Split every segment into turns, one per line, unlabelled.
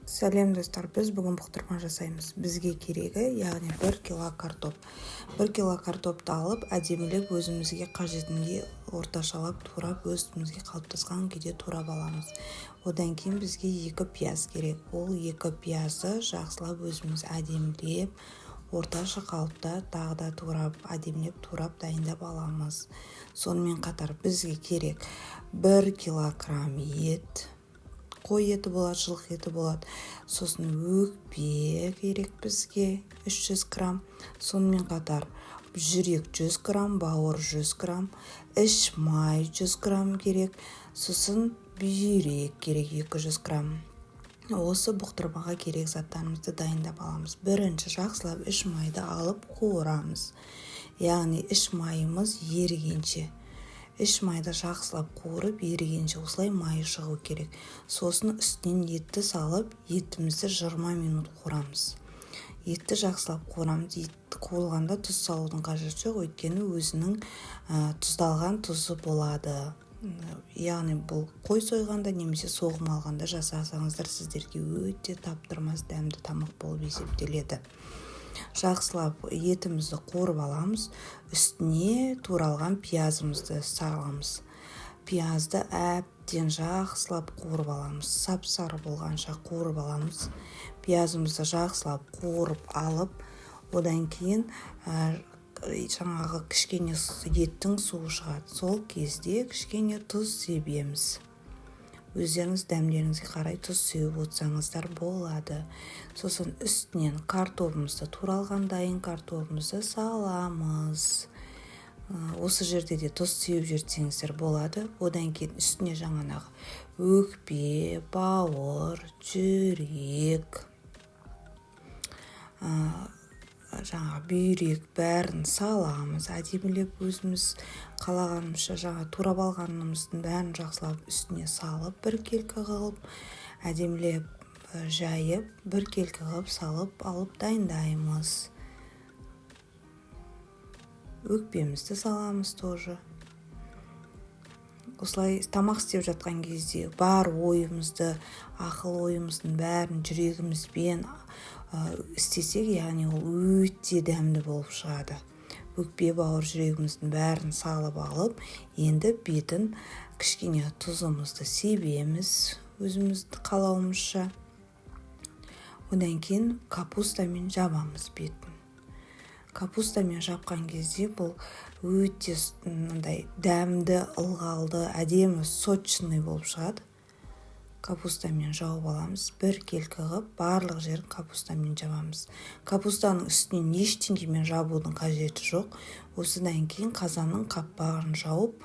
Сәлем, достар! Біз бүгін бұқтырма жасаймыз. Бізге керегі, яғни 1 кило картоп. 1 кило картопты алып, әдемілеп, өзімізге қажетіндей орташалап турап, өзімізге қалыптасқан күйде турап аламыз. Одан кейін бізге екі пияз керек. Ол екі пиязды жақсылап өзіміз әдемілеп, орташа қалыпта тағы да турап, әдемілеп турап дайындап аламыз. Сонымен қатар бізге керек 1 килограмм ет, қой еті болады, жылқы еті болады. Сосын өкпе керек бізге 300 грамм. Сонымен қатар жүрек 100 грамм, бауыр 100 грамм, іш май 100 грамм керек. Сосын бүйрек керек 200 грамм. Осы бұқтырмаға керек заттарымызды дайындап аламыз. Бірінші жақсылап іш майды алып қуырамыз, яғни іш майымыз ерігенше. Іш майды жақсылап қуырып, ерігенше, осылай майы шығу керек. Сосын үстінен етті салып, етімізді 20 минут қуырамыз. Етті жақсылап қуырамыз. Ет қуырылғанда тұз салудың қажеті жоқ, өйткені өзінің тұздалған тұзы болады. Яғни бұл қой сойғанда немесе соғым алғанда жасасаңыздар, сіздерге өте таптырмас дәмді тамақ болып есептеледі. Жақсылап етімізді қуырып аламыз. Үстіне туралған пиязымызды саламыз. Пиязды әбден жақсылап қуырып аламыз, сап сары болғанша қуырып аламыз. Пиязымызды жақсылап қуырып алып, одан кейін жаңағы кішкене еттің суы шығады. Сол кезде кішкене тұз себеміз. Өздеріңіз дәмдеріңізге қарай тұз сеуіп отырсаңыздар болады. Сосын үстінен картобымызды, туралған дайын картобымызды саламыз. Осы жерде де тұз сеуіп жіберсеңіздер болады. Одан кейін үстіне жаңағы өкпе, бауыр, жүрек, жаңағы бүйрек, бәрін саламыз. Әдемілеп, өзіміз қалағанымызша жаңа турап алғанымыздың бәрін жақсылап үстіне салып, біркелкі қылып, әдемілеп жайып, біркелкі қылып салып алып дайындаймыз. Өкпемізді саламыз тоже. Осылай тамақ істеп жатқан кезде бар ойымызды, ақыл ойымыздың бәрін жүрегімізбен істесек, яғни ол өте дәмді болып шығады. Өкпе, бауыр, жүрегіміздің бәрін салып алып, енді бетін кішкене тұзымызды себеміз өзіміз қалауымызша. Одан кейін капустамен жабамыз бетін. Капустамен жапқан кезде бұл өте мындай дәмді, ылғалды, әдемі, сочный болып шығады. Капустамен жауып аламыз біркелкі қылып, барлық жерін капустамен жабамыз. Капустаның үстінен ештеңемен жабудың қажеті жоқ. Осыдан кейін қазанның қаппағын жауып,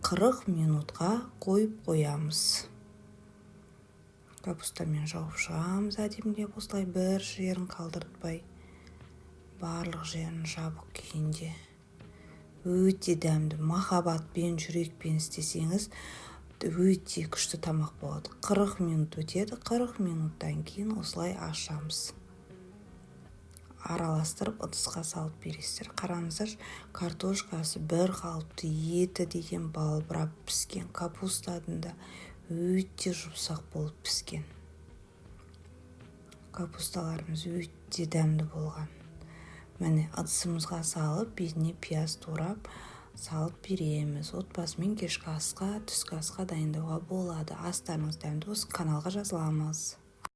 40 минутқа қойып қоямыз. Капустамен жауып шығамыз әдемілеп, осылай бір жерін қалдыртпай, барлық жерін жабық күйінде. Өте дәмді, махаббатпен, жүрекпен істесеңіз, өте күшті тамақ болады. 40 минут өтеді. 40 минуттан кейін осылай ашамыз, араластырып, ыдысқа салып бересіздер. Қараңыздаршы, картошкасы бір қалыпты, еті деген балбырап піскен, капустаның да өте жұмсақ болып піскен. Капусталарымыз өте дәмді болған. Міне, ыдысымызға салып, бетіне пияз турап салып береміз. Отбасымен кешкі асқа, түскі асқа дайындауға болады. Астарыңыз дәмді болсын! Каналға жазыламыз.